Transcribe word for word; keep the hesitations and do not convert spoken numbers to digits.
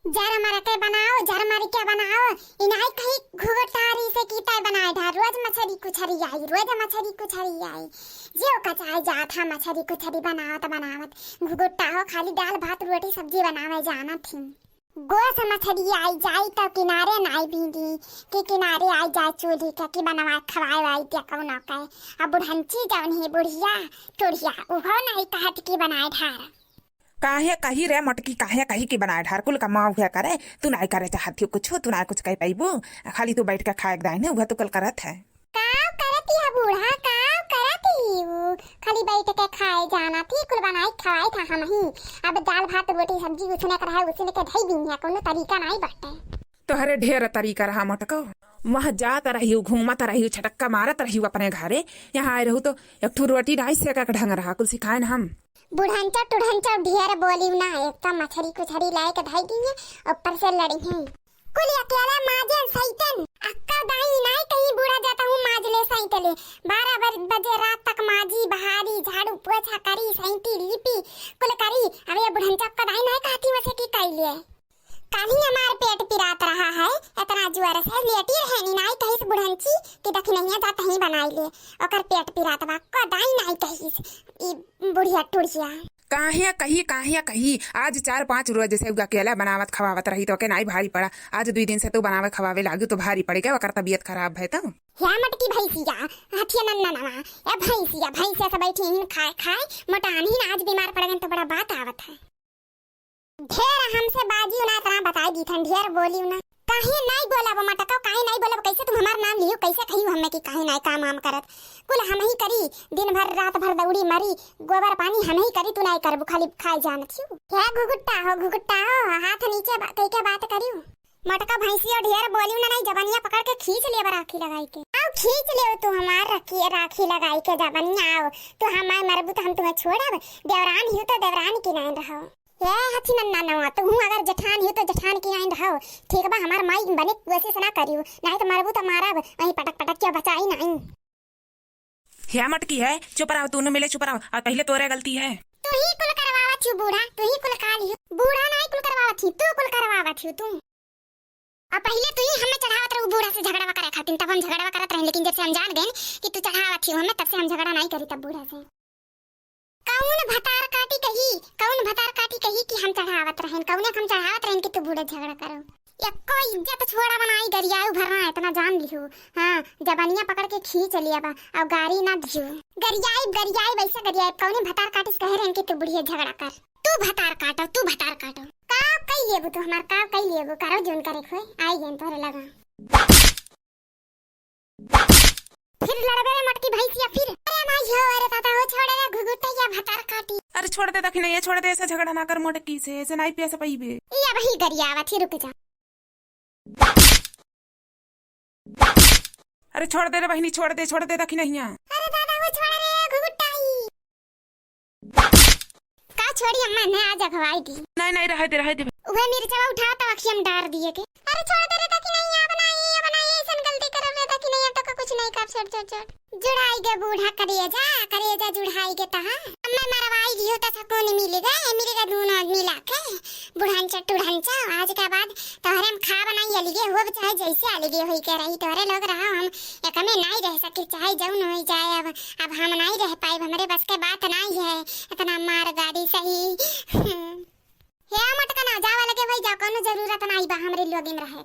जर मर के बनाओ, जर मर के बनाओ, इनाई कही घुघुटारी से की तय बनाए ढार, रोज मछरी कुछरी आई, रोज मछरी कुछरी आई। जे ओका चाहे जात है मछरी कुछरी बनावत बनावत, घुघुट्टा हो खाली दाल भात रोटी सब्जी बनावे जानत ही। गोस मछरी आई जाई तो किनारे नाई भींगी, कि किनारे आई जाए चूल्ही के, कि बनवा खवाए वाई दिया कौनो के। अब बुढ़ंची जौन ही बुढ़िया टुढ़िया, उहो नाई कहत कि बनाए ढार। काहे कही रे मोटकी, काहे कही कि बनाए ढार, कुल कमाओ हुआ करे, तू नाई करे चाहत ही कुछ, तू नाई कुछ कह पाइबू, खाली तू बैठ के खाए के दाइन है, उहे तू कुल करत है। काव करत ही बूढ़ा, काव करत ही ऊ, खाली बैठ के खाए जानत ही, कुल बनाई खवाए था हम ही। अब दाल भात रोटी सब्जी उसने के रहे, उसने के धई दीन है, कोनो तरीका नाई बाटे। तोहरे ढेर तरीका रहा मोटको, वहाँ जात रही, घूमत रही, छटक्का मारत रही अपने घरे, यहाँ आए रहू तो एक ठू रोटी नाई सेका के ढंग रहा, कुल सिखाए न हम। बुढ़ंचा टुढ़ंचा ढेर बोली ना, एक तो मछरी कुछरी लाए के धई दी है, ऊपर से लड़ी है। कुल अकेला माजे सैतन, अक्का दाई नाई कहीं बूढ़ा जाता हूँ माज ले सैतले, बारह बर-, बजे रात तक माजी, बहारी, झाड़ू, पोछा करी, सैती, लिपी, कुल करी। अब ये बुढ़ंचा अक्का दाई नाई कहती वैसे की कैले। काल्हि हमार पेट पिरात रहा है, इतना जोर से लेटी रहनी नाई कहिस बुढ़ंची कि दखिनहिया जात ही बनाई ले, ओकर पेट पिरात बा, कदाई नाई कहिस ई बुढ़िया टुढ़िया। काहे कही, काहे कही, आज चार पाँच रोज से उ अकेला बनावत खवावत रही तो के नाई भारी पड़ा, आज दुई दिन से तू बनावे खवावे लागी तो भारी पड़ गया, ओकर तबीयत खराब है तो। हे मटकी भैंसिया, हथिया नन्ना नवा, ए भैंसिया, भैंसिया से बैठी हिन खाए खाए, मोटान हिन आज बीमार पड़ गए तो बड़ा बात आवत है। ढेर हमसे बाजियो ना, इतना बताई दीथन, ढेर बोलियो ना। काहे नाई बोलब मटको, काहे नाई बोलब? कैसे तू हमार नाम लियो, कैसे कहियो हमें कि काहे नाई काम वाम करत? कुल हम ही करी, दिन भर रात भर दौड़ी मरी, गोबर पानी हम ही करी, तू नाई करबू, खाली खाए जानत हियो। हे घुघुट्टा हो, घुघुट्टा हो, हाथ नीचे बा-, कई के बात करियो। मटका भैंसियो ढेर बोलियो ना, नाई जबनिया पकड़ के खींच लेब राखी लगाई के। आओ खींच लेव तू हमार राखी, राखी लगाई के जबनिया, आओ। तू हमार मरबू तो हम तुम्हें छोड़ब, देवरान हियो तो देवरान की नाई रहो। ए हथी नन्ना नवा, तू हूँ अगर जेठान हियो तो जेठान की आइन रहो। ठीक बा, हमार माई बने कोशिश ना करियो, नाहीं तो मरबू तो मारब, वहीं पटक पटक के बचाई नाहीं। हे मटकी है, चुप रहो, तू मिले चुप रहो, और पहले तोरे गलती है। तू ही कुल करवावत हियो बूढ़ा, तू ही कुल काल हियो। बूढ़ा नाहीं कुल करवावत ही, तू कुल करवावत हियो तू। और पहले तू ही हमें चढ़ावत रहू बूढ़ा से झगड़वा करे खातिर, तब हम झगड़वा करत रहे, लेकिन जब से हम जान गए कि तू चढ़ावत हियो हमें, तब से हम झगड़ा नाहीं करी तब बूढ़ा से। कौन भतार काटी कही, कौन भतार काटी कही कि हम चढ़ावत रहेन, कौने हम चढ़ावत रहेन कि तू बूढ़े झगड़ा करो। एको इज्जत छोड़ा बनाई गरियाऊ भरना इतना जान लिहू। हाँ, जबनिया पकड़ के खींच लिया बा, अब गारी ना दिहू। गरियाई, गरियाई वैसे गरियाई, कौने भतार काटी से कहे रहेन कि तू बुढ़िया झगड़ा कर। तू भतार काटो, तू भतार काटो। का कई लेबू तू हमार, का कई लेबू, करो जोन करे खोए, आई गेन तोरे लगा। फिर लड़बे रे मटकी भैंसिया फिर। अरे माई हो, अरे दादा हो, छोड़ रे घुघुटैया भतार काटी। अरे छोड़ दे दखिनैया, छोड़ दे, ऐसे झगड़ा ना कर मोटकी से, ऐसे नाई पैसा पइबे। ई अब ही गरियावत ही, रुक जा। अरे छोड़ दे रे बहिनी, छोड़ दे, छोड़ दे दखिनैया। अरे दादा हो, छोड़ रे घुघुटाई। का छोड़ी अम्मा, ने आज अगवाई दी। नहीं, नहीं, रहे दे, रहे दे। उहे मिर्चवा उठा तो अखिया में डार दिए के। अरे छोड़ दे रे दखिनैया, अब ना ये, अब ना ये ऐसन गलती करब रे दखिनैया, तो का कुछ नहीं कर, छोड़, छोड़, छोड़। जुड़ाई गे बूढ़ा करेजा, करेजा जुड़ाई गे तहा। अम्मा मरवाई दियो तो सकून मिल गए, मिल गए दोनों आदमी लाके। बुढ़ांचा टुढ़ांचा, आज के बाद तोहरे हम खा बनाई अलगे हो, चाहे जैसे अलगे होई के रही, तोहरे लोग रहा, हम एक में नहीं रह सके, चाहे जौन होई जाए। अब, अब हम नहीं रह पाए, हमरे बस के बात नहीं है, इतना मार गाड़ी सही। हे मटकना, जावा लगे भाई, जा, कोनो जरूरत नहीं बा हमरे लोगे में रहे।